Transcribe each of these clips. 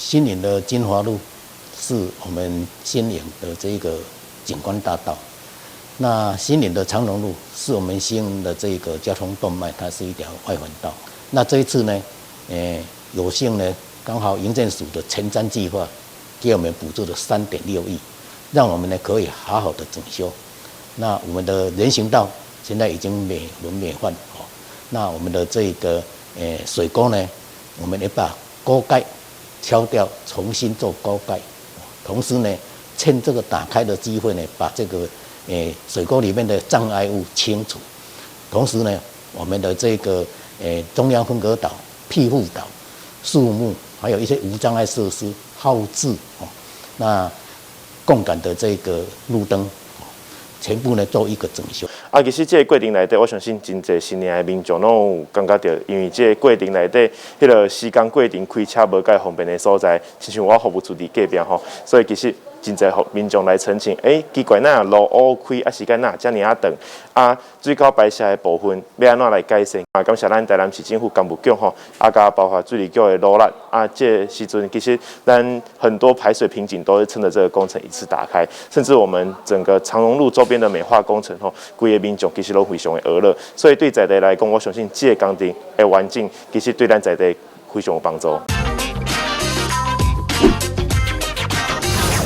新營的金華路是我們新營的這個景觀大道，那新營的長榮路是我們新營的這個交通動脈，它是一條外環道。那這一次呢，有幸呢，剛好營建署的前瞻計劃給我們補助了3.6億，讓我們呢可以好好的整修。那我們的人行道現在已經美輪美奐哦。那我們的這個水溝呢，我們也把溝蓋敲掉，重新做溝蓋。同時呢，趁這個打開的機會呢，把這個水溝裡面的障礙物清除。同時呢，我們的這個中央分隔島、庇護島、樹木，還有一些無障礙設施、號誌哦，那共感的這個路燈，全部呢做一個整修。啊，其實這個過程內底，我相信真濟新營的民眾攏有感覺著，因為這個過程內底，彼個時間過程開車無蓋方便的所在，親像我服務處佇隔壁吼，所以其實真濟民眾來澄清，奇怪，哪落雨開啊時間哪遮爾仔長，啊水溝排泄的部分欲按怎來改善？啊，感謝咱台南市政府工務局吼，啊，佮包括水利局的努力，啊，這個時陣其實咱很多排水瓶頸都是趁著這個工程一次打開，甚至我們整個長榮路周邊的美化工程吼，規个民眾其實攏非常的呵咾，所以對在地來講，我相信這個工程的完成，其實對咱在地非常有幫助。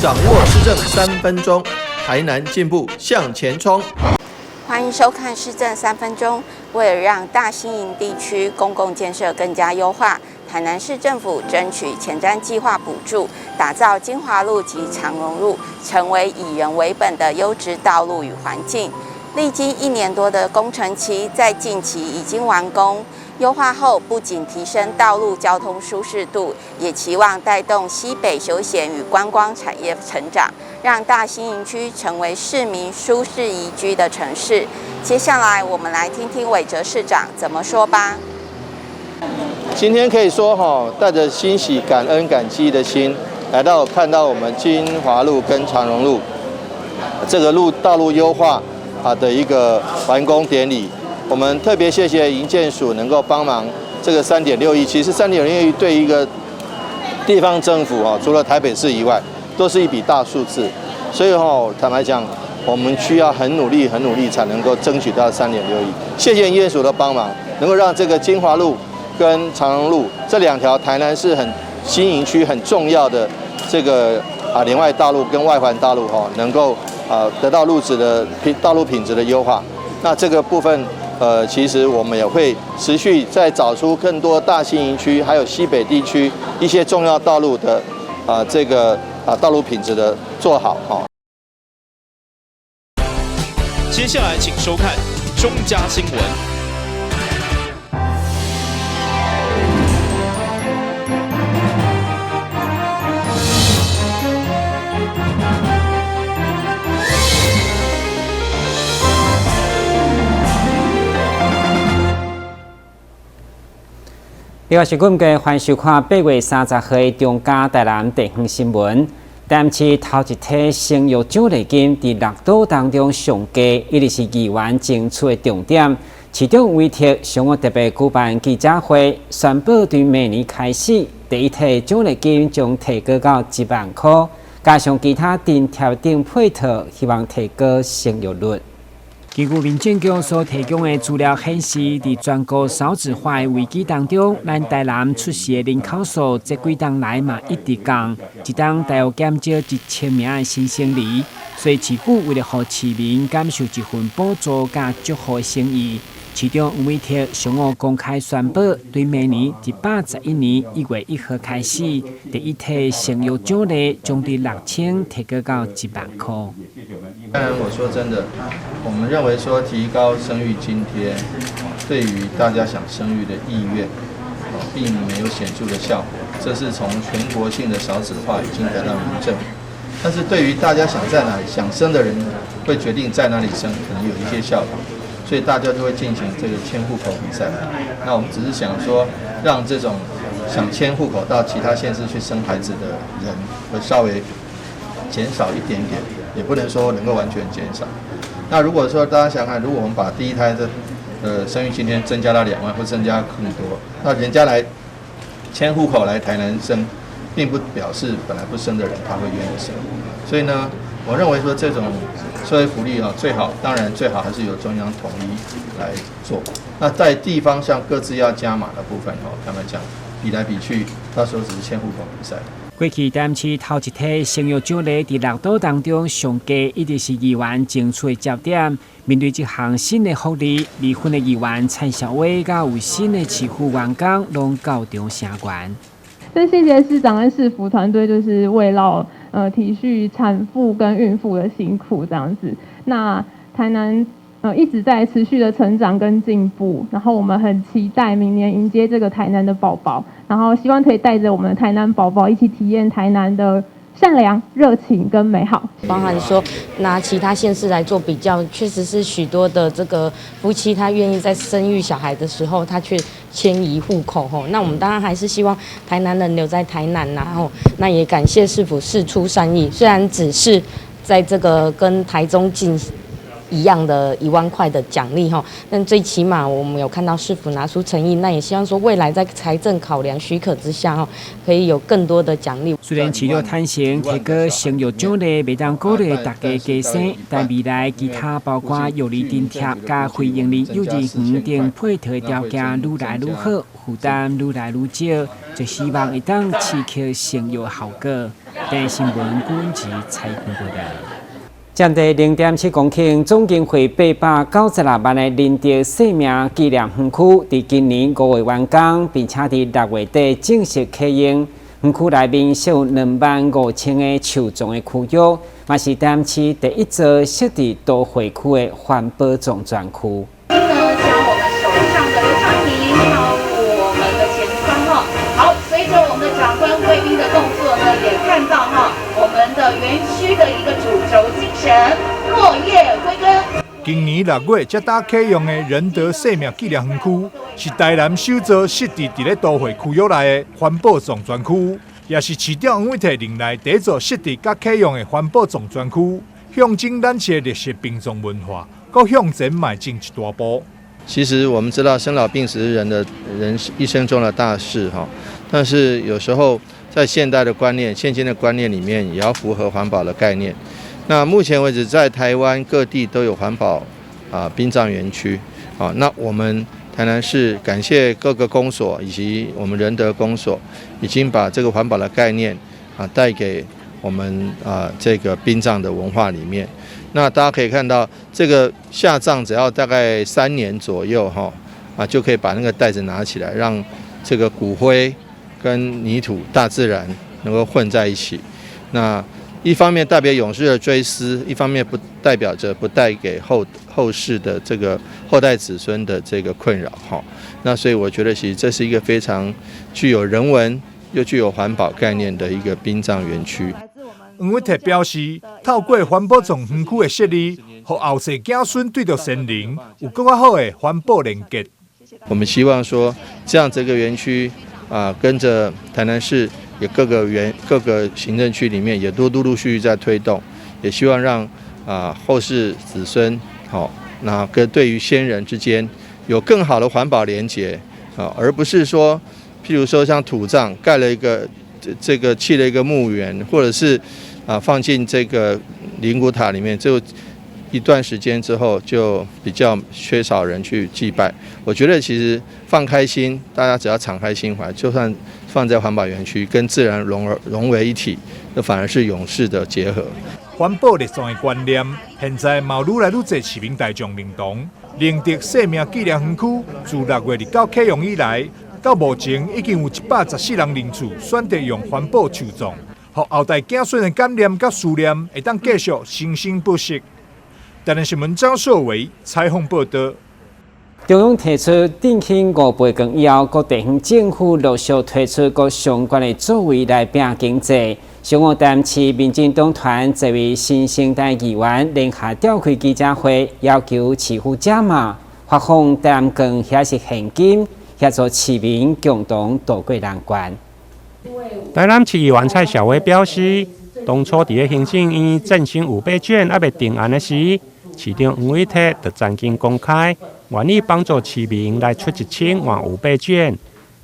掌握市政3分鐘，台南進步向前衝。歡迎收看市政三分鐘。為了讓大新營地區公共建設更加優化，台南市政府爭取前瞻計劃補助，打造金華路及長榮路，成為以人為本的優質道路與環境。歷經一年多的工程期，在近期已經完工。優化後，不僅提升道路交通舒適度，也期望帶動西北休閒與觀光產業成長，讓大新營區成為市民舒適宜居的城市。接下來，我們來聽聽韋哲市長怎麼說吧。今天可以說哈，帶着欣喜、感恩、感激的心，來到看到我們金華路跟長榮路這個路道路優化啊的一個完工典禮。我們特別謝謝營建署能夠幫忙這個三點六億，其實三點六億對一個地方政府啊，除了台北市以外，都是一筆大數字。所以哈，坦白講，我們需要很努力、很努力才能夠爭取到三點六億。謝謝營建署的幫忙，能夠讓這個金華路跟長榮路這兩條台南市很新營區很重要的這個啊聯外道路跟外環道路哈，能夠啊得到路質的品道路品質的優化。那這個部分。其實我們也會持續再找出更多大新營區，還有西北地區一些重要道路的啊，這個啊道路品質的做好哈。接下來請收看中嘉新聞。另外是今日歡迎收看8月30號的中嘉台南地方新聞。台南市頭一筆生育獎勵金佇六都當中上低，一直是議員爭取的重點。市長委託上午特別舉辦記者會，宣布對明年開始，第一筆獎勵金將提高到1萬箍，加上其他津貼等配套，希望提高生育率。根據民政局所提供的資料顯示，佇全國少子化的危機當中，咱台南出世的人口數這幾冬來嘛一直降，一冬大約減少1000名的新生兒。所以市府為了予市民感受這份補助佮祝福的心意，市長黃偉哲上午公開宣布，對明年111年1月1號開始，第一筆生育獎勵將對6000提高到1萬箍。當然，我說真的，我們認為說提高生育津貼，對於大家想生育的意願，並沒有顯著的效果。這是從全國性的少子化已經得到明證。但是對於大家想在哪裡想生的人，會決定在哪裡生，可能有一些效果。所以大家就會進行這個遷戶口比賽。那我們只是想說，讓這種想遷戶口到其他縣市去生孩子的人，會稍微減少一點點，也不能說能夠完全減少。那如果說大家想看，如果我們把第一胎的生育津貼增加到2萬，或增加更多，那人家來遷戶口來台南生，並不表示本來不生的人他會願意生。所以呢，我認為說這種社會福利啊，最好當然最好還是由中央統一來做。那在地方上各自要加碼的部分哦，坦白講，比來比去，到時候只是牽戶口比賽。過去台南市頭一體生育獎勵佇六都當中上低，一直是議員爭取的焦點。面對這項新的福利，離婚的議員蔡小薇佮有新的市府員工攏到場聲援。真謝謝市長跟市府團隊，就是為了體恤產婦跟孕婦的辛苦這樣子。那台南一直在持續的成長跟進步，然後我們很期待明年迎接這個台南的寶寶，然後希望可以帶着我們的台南寶寶一起體驗台南的善良、熱情跟美好。包含說拿其他縣市來做比較，確實是許多的這個夫妻他願意在生育小孩的時候，他卻遷移戶口吼。那我們當然還是希望台南人留在台南，然後那也感謝市府釋出善意，雖然只是在這個跟台中進一樣的1萬塊的獎勵哈，但最起碼我們有看到市府拿出誠意，那也希望說未來在財政考量許可之下哈，可以有更多的獎勵。雖然市長坦承提高生育獎勵袂當鼓勵大家加生，但未來其他包括育兒津貼佮非營利幼兒園等配套條件愈來愈好，負擔愈來愈少，就希望會當刺激生育效果。台新聞阮子採訪報導。佔地0.7公頃、總經費896萬的仁德生命紀念園區，佇今年5月完工，並且佇6月底正式啟用。園區內面設有25,000個樹叢的區域，嘛是台南市第一座設佇都會區的環保葬專區。呢，將我們手上的劉暢平，還有我們的錢川哈，好，隨着我們的長官貴賓的動作呢，也看到哈，我們的園區的一個主軸精神，落葉歸根。今年6月才拄啟用的仁德生命紀念園區，是台南首座設置佇咧都會區域內的環保葬專區，也是市長黃偉哲任內第一座設置佮啟用的環保葬專區，象徵咱市的綠色殯葬文化，閣向前邁進一大步。其實我們知道生老病死是人的人一生中的大事哈，但是有時候在現代的觀念、現今的觀念裡面，也要符合環保的概念。那目前為止，在台灣各地都有環保啊殯葬園區啊。那我們台南市感謝各個公所以及我們仁德公所，已經把這個環保的概念啊帶給我們啊這個殯葬的文化裡面。那大家可以看到，這個下葬只要大概3年左右哈啊，就可以把那個袋子拿起來，讓這個骨灰跟泥土、大自然能夠混在一起。那一方面代表永世的追思，一方面不代表着不帶給後世的這個後代子孫的這個困擾哈。那所以我覺得其實這是一個非常具有人文又具有環保概念的一個殯葬園區。黃偉哲表示，透過環保葬園區的設立，予後世子孫對著先人有更較好的環保連結。我們希望說，這樣這個園區啊，跟着台南市也各個園各個行政區裡面也都陸陸續續在推動，也希望讓啊後世子孫好，那跟對於先人之間有更好的環保連結啊，而不是說，譬如說像土葬蓋了一個這個砌了一個墓園，或者是啊放進這個靈骨塔裡面，就一段時間之後就比較缺少人去祭拜。我覺得其實放開心，大家只要敞開心懷，就算放在環保園區，跟自然融為一體，那反而是永世的結合。環保綠葬的觀念，現在嘛愈來愈濟市民大眾認同。仁德生命紀念園區自6月29啟用以來，到目前已經有114人人次選擇用環保樹葬，予後代子孫的感念佮思念會當繼續生生不息。台南新聞張碩偉採訪報道。中央提出振興五倍券以後，各地方政府陸續推出各相關的作為來拼經濟。上午，台南市民進黨團這位新生代議員聯合召開記者會，要求市府加碼發放台南券，抑是現金，協助市民共同渡過難關。台南市議員蔡小薇表示，當初佇咧行政院振興五倍券猶未定案的時，市長黃偉哲就曾經公開願意幫助市民來出1000換五倍券。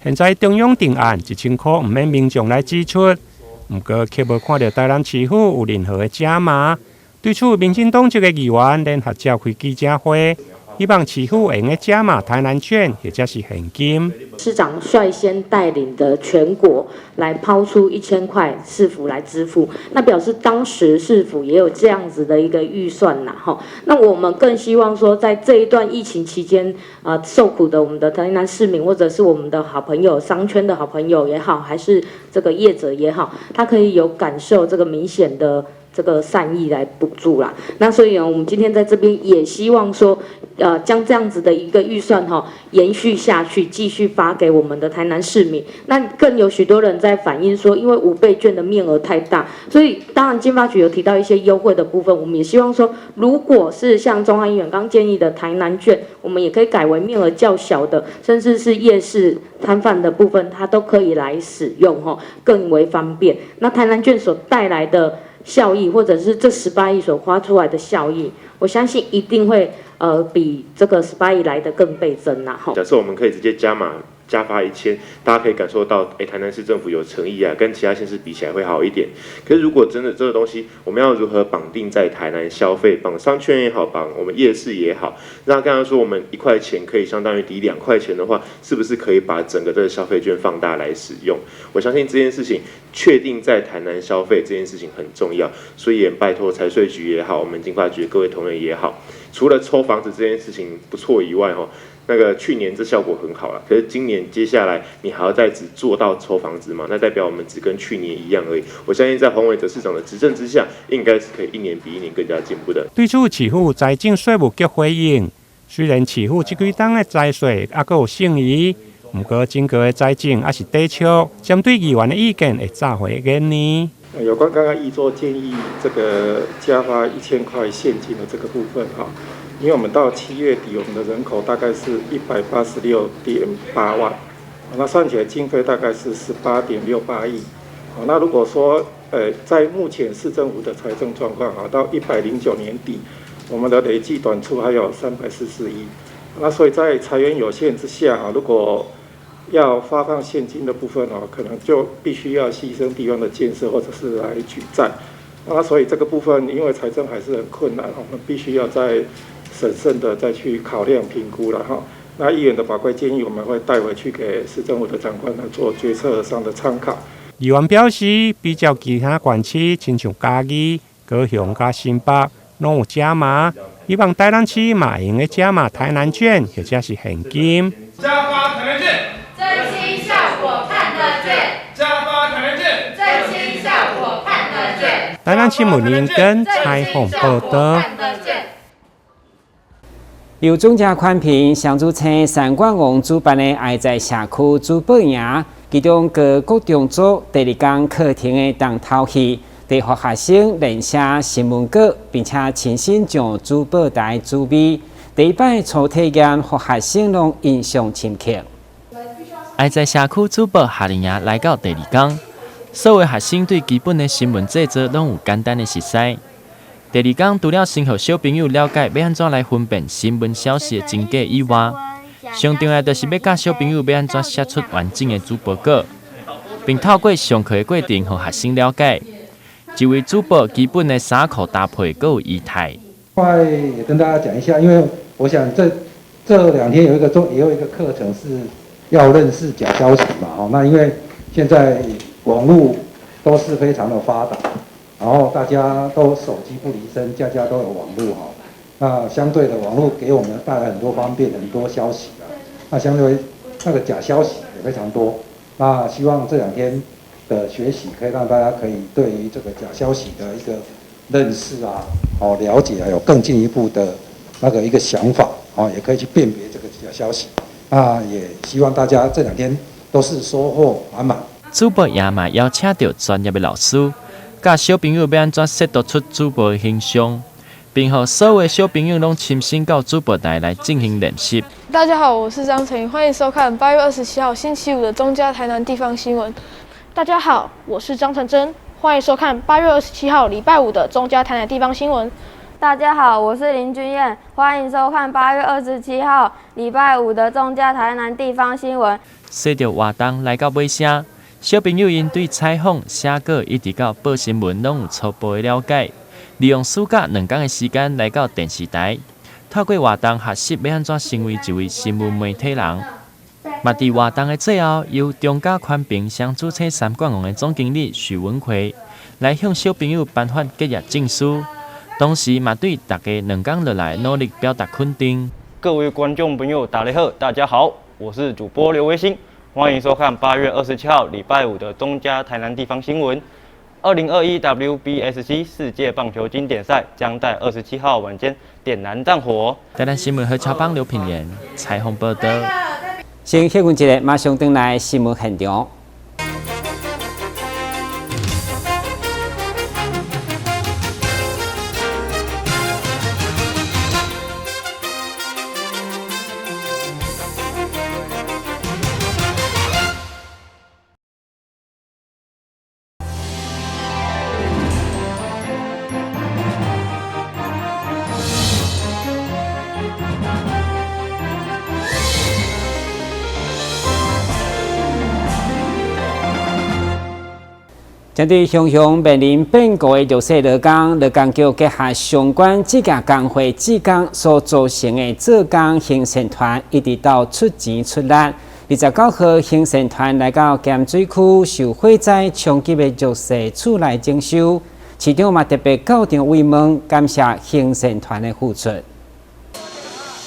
現在中央定案1000箍毋免民眾來支出，毋過卻無看著台南市府有任何的加碼。對此，民進黨籍的議員聯合召開記者會，希望市府會用加碼台南券或者是現金。市長率先帶領的全國來拋出1000塊市府來支付，那表示當時市府也有這樣子的一個預算啦，吼。那我們更希望說，在這一段疫情期間，受苦的我們的台南市民，或者是我們的好朋友、商圈的好朋友也好，還是這個業者也好，他可以有感受這個明顯的這個善意來補助啦。那所以呢，我們今天在這邊也希望說，將這樣子的一個預算哈延續下去，繼續發給我們的台南市民。那更有許多人在反映說，因為五倍券的面額太大，所以當然經發局有提到一些優惠的部分，我們也希望說，如果是像鍾漢議員剛建議的台南券，我們也可以改為面額較小的，甚至是夜市攤販的部分，它都可以來使用哈，更為方便。那台南券所帶來的效益，或者是這18億所花出來的效益，我相信一定會比這個十八億來得更倍增啦。假設我們可以直接加碼加發1000，大家可以感受到，台南市政府有誠意啊，跟其他縣市比起來會好一點。可是如果真的這個東西，我們要如何綁定在台南消費，綁商圈也好，綁我們夜市也好，那剛剛說我們1塊錢可以相當於抵2塊錢的話，是不是可以把整個這個消費券放大來使用？我相信這件事情確定在台南消費這件事情很重要，所以也拜託財稅局也好，我們經發局各位同仁也好，除了抽房子這件事情不錯以外，那個去年這效果很好了，可是今年接下來你還要再只做到抽房子嗎？那代表我們只跟去年一樣而已。我相信在黃偉哲市長的執政之下，應該是可以一年比一年更加進步的。對此，市府財政稅務局回應，雖然市府這幾冬的財稅猶閣有剩餘，毋過整個的財政猶是底笑，針對議員的意見會炸回研擬。有關剛剛議座建議這個加發1000塊現金的這個部分哈。因為我們到7月底，我們的人口大概是186.8萬，那算起來經費大概是18.68億。好，那如果說，在目前市政府的財政狀況，啊，到109年底，我們的累計短絀還有344億。那所以在財源有限之下，啊，如果要發放現金的部分，哦，可能就必須要犧牲地方的建設，或者是來舉債。那所以這個部分，因為財政還是很困難，我們必須要在審慎的再去考量評估了哈。那議員的寶貴建議，我們會帶回去給市政府的長官來做決策上的參考。議員表示，比較其他縣市，親像嘉義、高雄佮新北，攏有加碼，希望台南市嘛會用得加碼台南券或者是現金。加發台南券，振興效果看得見。加發台南券，振興效果看得見。台南新聞林根採訪報導。由總召寬頻雙主星三冠王主辦的愛在社區主播營，其中高國中組第二講課程的重頭戲，予學生練寫新聞稿，並且親身上主播台主美。第一擺初體驗，予學生攏印象深刻。愛在社區主播夏令營來到第二講，所有學生對基本的新聞製作攏有簡單的熟悉。第二講除了先予小朋友了解欲按怎來分辨新聞消息的真假以外，上重要就是欲教小朋友欲按怎寫出完整的主播稿，並透過上課的過程，予學生了解一位主播基本的衫褲搭配，閣有儀態。另外也跟大家講一下，因為我想這兩天有一個做也有一個課程是要認識假消息嘛，哦，那因為現在網路都是非常的發達。然後大家都手機不離身，家家都有網路哈。那相對的，網路給我們帶來很多方便，很多消息啊。那相對那個假消息也非常多。那希望這兩天的學習可以讓大家可以對於這個假消息的一個認識啊，哦了解啊，有更進一步的那個一個想法哦，也可以去辨別這個假消息。那也希望大家這兩天都是收穫滿滿。主播也嘛邀請著專業的老師，教小朋友欲按怎設度出主播的形象，並予所有小朋友攏親身到主播台來進行練習。大家好，我是張成宇，歡迎收看8月27號星期五的中嘉台南地方新聞。大家好，我是張成珍，歡迎收看8月27號禮拜五的中嘉台南地方新聞。大家好，我是林君燕，歡迎收看8月27號禮拜五的中嘉台南地方新聞。隨著活動來到尾聲，小朋友𪜶對採訪、寫稿一直到報新聞，攏有初步的了解。利用暑假2工的時間來到電視台，透過活動學習欲按怎成為一位新聞媒體人。嘛，佇活動的最後，由中嘉寬頻雙主車三冠王的總經理許文奎來向小朋友頒發結業證書，同時嘛對大家2工落來努力表達肯定。各位觀眾朋友，大家好，大家好，我是主播劉維新，歡迎收看8月27號禮拜五的中嘉台南地方新聞。2021 WBSC 世界棒球經典賽將在27號晚間點燃戰火。台南新聞何超邦、劉品言採訪報道。先歇睏一下，馬上轉來新聞現場。針對雄雄面臨變故的弱勢勞工，勞工局結合相關職業工會志工所組成的做工行善團，一直到出錢出力。29號行善團來到鹹水區受火災衝擊的弱勢厝內整修，市長嘛特別到場慰問，感謝行善團的付出。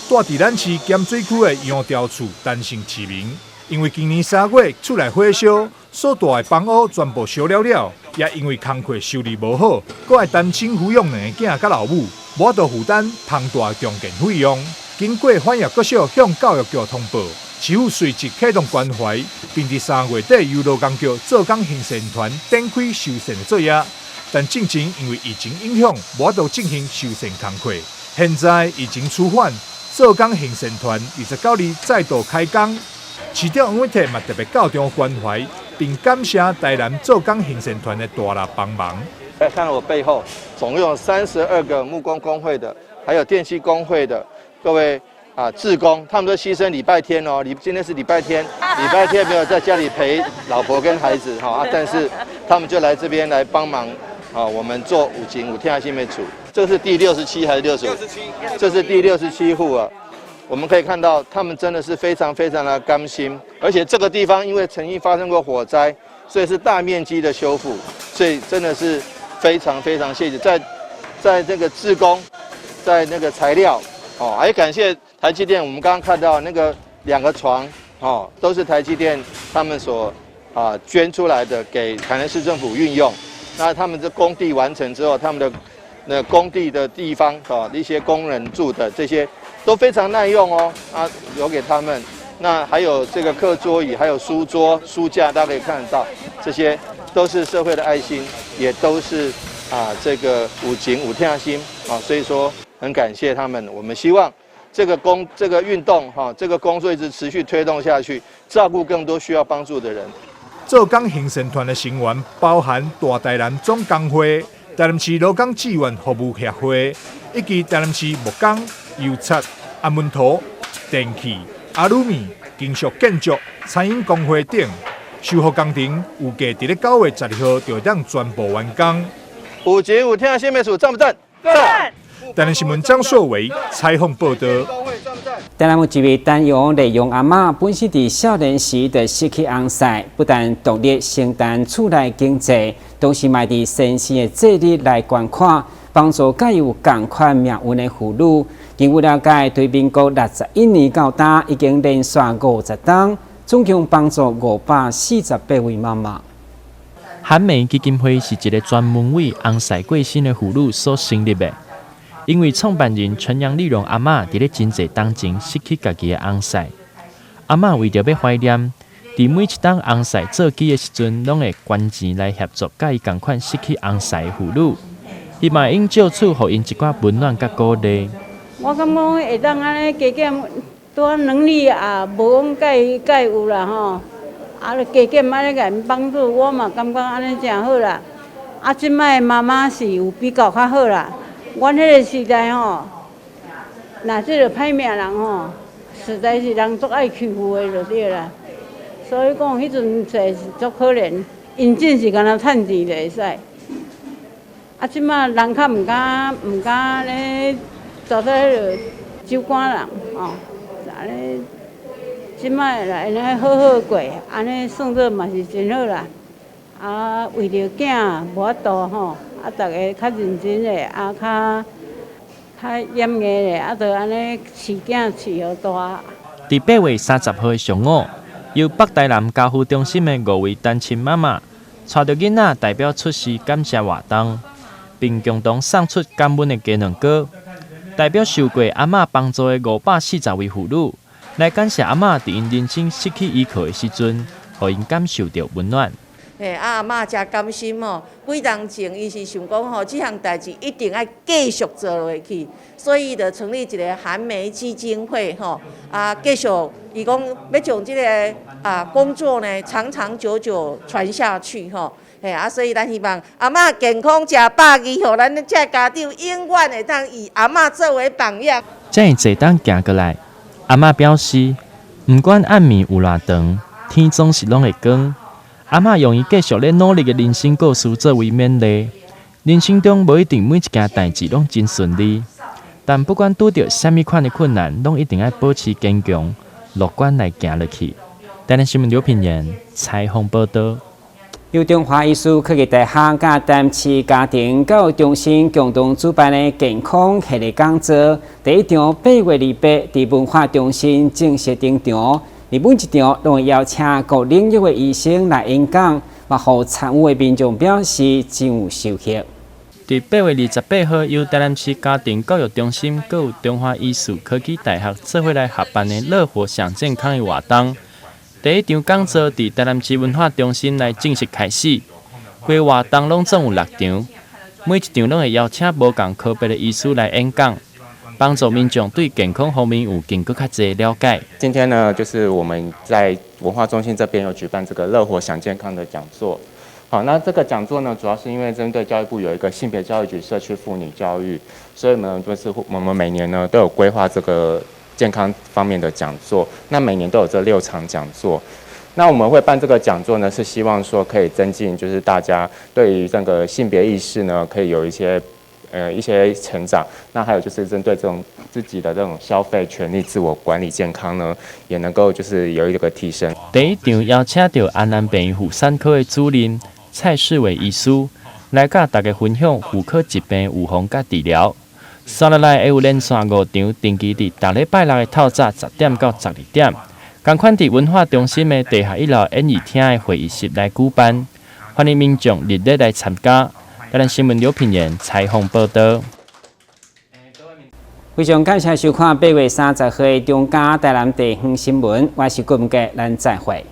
住佇咱市鹹水區的楊調厝陳姓市民，因為今年3月厝內火燒，所住的房屋全部燒了了，也因為工課修理無好，閣愛擔心撫養兩个囝佮老母，無法度負擔龐大重建費用。經過反業國小向教育局通報，市府隨即啟動關懷，並佇3月底由勞工局做工行善團展開修繕的作業。但進前因為疫情影響，無法度進行修繕工課。現在疫情趨緩，做工行善團29日再度開工。市長黃偉哲嘛特別到場關懷，並感謝台南做工行善團的大力幫忙。來看我背後，總共有32個木工工會的，還有電器工會的各位啊志工，他們都犧牲禮拜天哦，今天是禮拜天，禮拜天沒有在家裡陪老婆跟孩子哈，但是他們就來這邊來幫忙啊，我們做五金五天下新美組，這是第67還是65？這是第67戶啊。我們可以看到，他們真的是非常非常的甘心，而且這個地方因為曾經發生過火災，所以是大面積的修復，所以真的是非常非常謝謝在這個志工，在那個材料哦，還感謝台積電。我們剛剛看到那個2個床哦，都是台積電他們所捐出來的，給台南市政府運用。那他們這工地完成之後，他們的那工地的地方哦，一些工人住的這些。都非常耐用哦，啊，留給他們。那還有這個課桌椅，還有書桌、書架，大家可以看得到，這些都是社會的愛心，也都是啊這個有情有疼心啊，所以說很感謝他們。我們希望這個運動哈，這個工作一直持續推動下去，照顧更多需要幫助的人。做工行善團的成員包含大台南總工會、台南市勞工志願服務協會，以及台南市木工、油漆、阿門塗、電器、阿魯米、金屬建築、餐飲工會等。修復工程預計佇咧9月12號就會當全部完工。有錢有聽新秘書讚不讚？讚。台南新聞張碩偉採訪報道。台南有一位陳楊麗蓉阿嬤，本身佇少年時就失去翁婿，不但獨立承擔厝內經濟，同時嘛佇先生的節日來捐款，幫助佮伊有仝款命運的婦女。根據了解，對民國61年到今，已經連續50冬，總共幫助548位媽媽。韓梅基金會是一個專門為翁婿過身的婦女所成立的，因為創辦人陳楊麗蓉阿嬤佇咧真濟冬前失去家己的翁婿，阿嬤為著欲懷念，佇每一冬翁婿做乩的時陣，攏會捐錢來協助佮伊仝款失去翁婿的婦女，希望會用借此予𪜶一寡溫暖佮鼓勵。我感覺講會當按呢加減，拄仔能力也無講蓋蓋有啦吼，啊，加減按呢共𪜶幫助，我嘛感覺按呢誠好啦。啊，這擺媽媽是有比較較好啦。阮彼個時代吼，若這個歹命人吼，實在是人足愛欺負的就對啦。所以講彼陣踅是足可憐，𪜶真是敢若趁錢就會使。啊，這馬人較毋敢毋敢咧，做做彼落酒館人吼，按呢這馬來會當好好過，按呢算做嘛是真好啦。啊，為著囝無法度吼，啊，逐个較認真咧，啊，較較嚴格咧，啊，就按呢飼囝飼予大。佇8月30號的上午，由北台南家扶中心的五位單親媽媽，帶著囡仔代表出席感謝活動，並共同送出感恩的雞卵糕。代表受過阿嬤幫助的540位婦女，來感謝阿嬤佇𪜶人生失去依靠的時陣，予𪜶感受著溫暖。嘿，啊阿嬤誠甘心吼，幾冬前伊是想講吼，這項代誌一定愛繼續做落去，所以伊就成立一个韓梅基金會吼，啊繼續伊講欲將這个啊工作呢長長久久傳下去吼，嘿啊，所以咱希望阿嬤健康食百二，予咱這家長永遠會當以阿嬤作為榜樣。這樣濟冬行過來，阿嬤表示，毋管暗暝有偌長，天總是攏會光。阿嬤用伊繼續咧努力的人生故事作為勉勵。人生中無一定每一件代誌攏真順利，但不管拄著啥物款的困難，攏一定愛保持堅強、樂觀來行落去。台南新聞劉品言採訪報道。由中華醫事科技大學佮台南市家庭教育中心共同主辦的健康系列講座，第一場8月28佇文化中心正式登場。每一場攏會邀請各領域的醫生來演講，嘛予參與的民眾表示真有收穫。佇8月28號，由台南市家庭教育中心閣有中華醫事科技大學做伙來合辦的樂活享健康的活動，第一場講座佇台南市文化中心來正式開始。規活動攏總有六場，每一場攏會邀請無仝科別的醫師來演講。幫助民眾對健康方面有更閣較濟了解。今天呢，就是我們在文化中心這邊有舉辦這個樂活享健康的講座。好，那這個講座呢，主要是因為針對教育部有一個性別教育局社區婦女教育，所以呢，就是我們每年呢都有規劃這個健康方面的講座。那每年都有這六場講座。那我們會辦這個講座呢，是希望說可以增進，就是大家對於這個性別意識呢，可以有一些成長。那還有就是針對這種自己的這種消費權利、自我管理健康呢，也能夠就是有一個提升。第一場邀請著安南病院婦產科的主任蔡世偉醫師來佮大家分享婦科疾病預防佮治療。紲落來會有連續五場，定期佇逐禮拜六的透早10點到12點，仝款佇文化中心的地下一樓演藝廳的會議室來舉辦，歡迎民眾熱烈來參加。台南新聞劉品言採訪報道。非常感謝收看8月30號的中嘉台南地方新聞，我是郭文傑，咱再會。